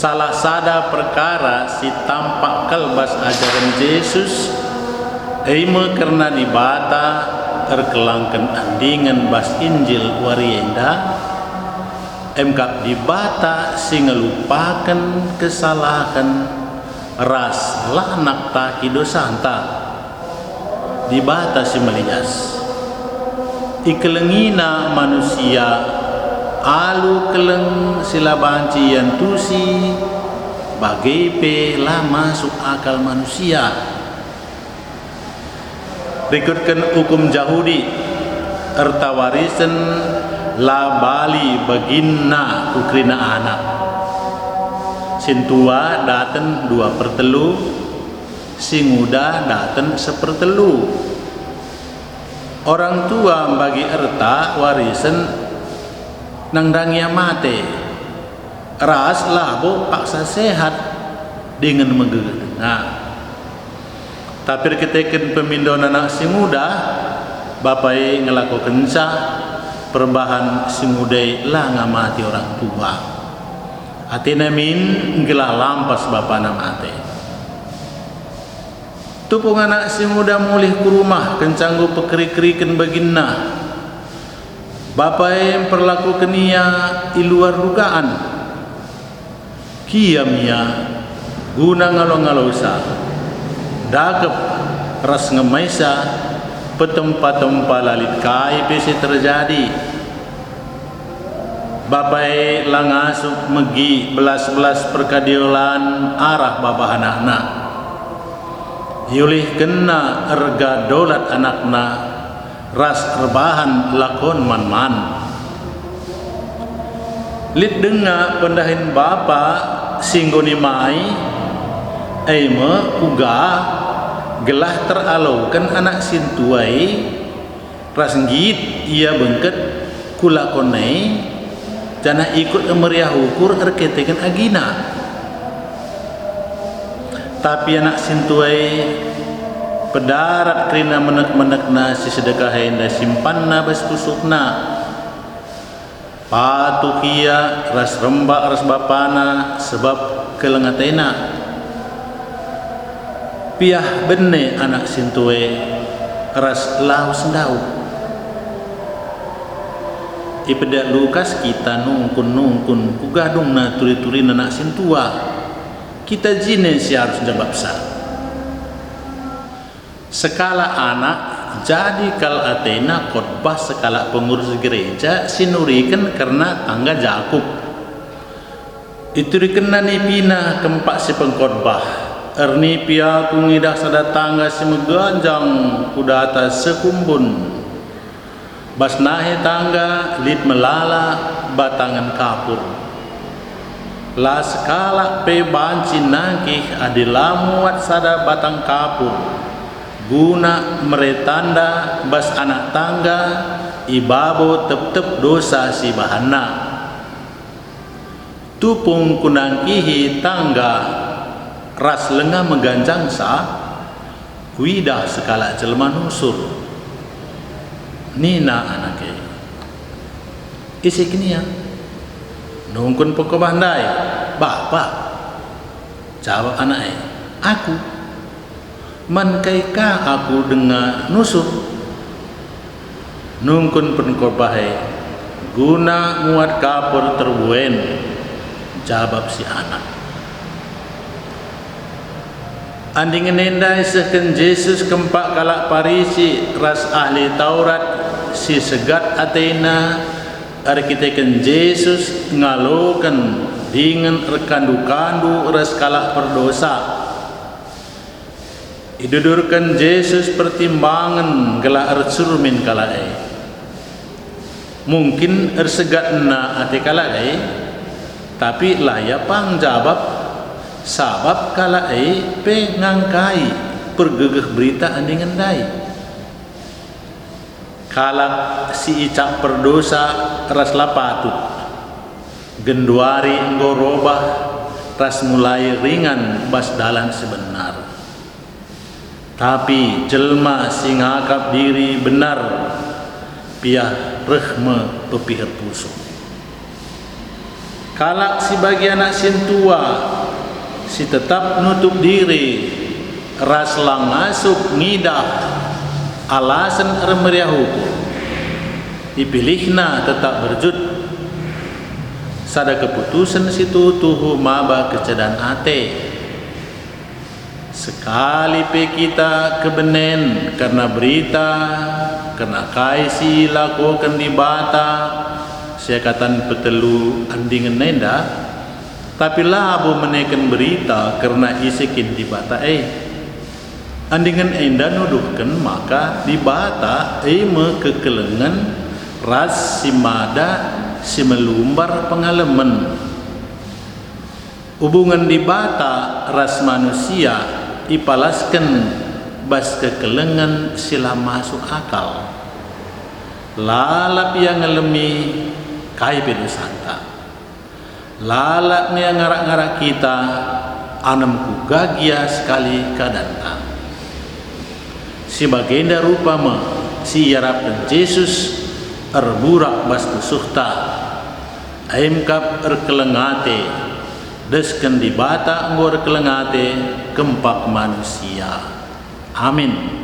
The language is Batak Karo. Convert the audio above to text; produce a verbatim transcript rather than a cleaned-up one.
Salah sada perkara si tampak kal bas ajaren Jesus, e me kerna Dibata erkelangken andingen bas Injil wari enda, emkap Dibata si ngelupaken kesalahen ras la naktaki dosanta. Dibata si melias. IkelengiNa manusia alu keleng si la banci iantusi, bage pe la masuk akal manusia. Rikutken ukum Jahudi, erta warisen la bali beginna ku kerina anak. Sintua daten dua pertelu, si nguda daten sepertelu. Orang tua mbagi erta warisen nandangi ia mate, ras labo paksa sehat dingen megegeh denga. Tapi erkiteken pemindon anak si nguda, bapa e ngelakokenca perbahan si nguda e la ngamati orang tua. Atena min gelah lampas bapana mate. Tupung anak si nguda mulih ku rumah kenca enggo pekeri-keriken beginna. Bapa e mperlakuken ia i luar dugaan. Kiam ia guna ngalo-ngalosa, dakep ras ngemaisa, petempa-tempa la lit kai pe si terjadi. Bapa e la ngasup megi belas-belas perkadiolan arah babah anakna. Iulihkenna erga dolat anakna ras erbahan lakon man-man. Lit denga pendahin bapa si enggo nimai, e me kuga gelah teraloken anak sintua e, ras nggit ia bengket ku lakonna e, janah ikut meriah ukur erkiteken agina. Tapi anak sintua e pedarat kerina menek-menekna si sedekah enda simpanna bas pusuhna. Patuh ia ras rembak ras bapana sebab keleng atena. Piah bene anak sintua e ras lawes ndauh. Ipeda Lukas kita nungkun-nungkun kuga dungna turi-turin anak sintua. Kita jine si arus njabapsa. Sekalak anak jadi kal atena khotbah sekalak pengurus gereja si nuriken kerna tangga Jakup. Iturikenna nipina kempak si pengkhotbah. Ernipi aku ngidah sada tangga si meganjang ku data sekumbun. Bas nahe tangga lit melala batangen kapur. La sekalak pe banci nangkih adi la muat sada batang kapur, guna mere tanda bas anak tangga i babo tep-tep dosa si ibahanna. Tupung kunangkihi tangga ras lenga meganjangsa, kuidah sekalak jelma nusur. Nina anak e, "Ise kin ia?" Nungkun pengkhotbah ndai, "Bapa." Jabap anak e, "Aku." "Man kai ka aku denga nusur?" Nungkun pengkhotbah e, "Guna muat kapur terbuen," jabap si anak. Andingen enda isehken Jesus kempak kalak Parisi ras ahli Taurat si segat atena erkiteken Jesus ngaloken dingen erkandu-kandu ras kalak perdosa. Idudurken Jesus pertimbangen gelah ercermin kalak e. Mungkin ersegatna ate kalak e, tapi la ia pang njabap, sabap kalak e pe ngangkai pergegeh berita andingen ndai. Kalak si icap perdosa ras la patut, genduari enggo robah ras mulai ringan bas dalan si benar. Tapi jelma si ngakap diri benar, piah reh me pepiher pusuh. Kalak si bagi anak sintua, si tetap nutup diri, ras la ngasup ngidah alasen ermeriah ukur, ipilihna tetap berjut. Sada keputusen si tuhu-tuhu maba kecedan ate. Sekali pe kita kebenen kerna berita, kerna kai si ilakoken Dibata, seakatan petelu andingen enda, tapi labo meneken berita kerna ise kin Dibata e. Andingen enda nuduhken maka Dibata e me kekelengen ras si mada si melumbar pengalemen. Hubungen Dibata ras manusia ipalasken bas kekelengen si la masuk akal. Lalap ia ngalemi kai pe dosanta. Lalap nge ngarak-ngarak kita, anemku gagia sekali keadanta. Si bagenda rupa me si iarapken Jesus erburak bas pusuhta, emkap erkeleng ate, desken Dibata enggo erkeleng ate kempak manusia. Amin.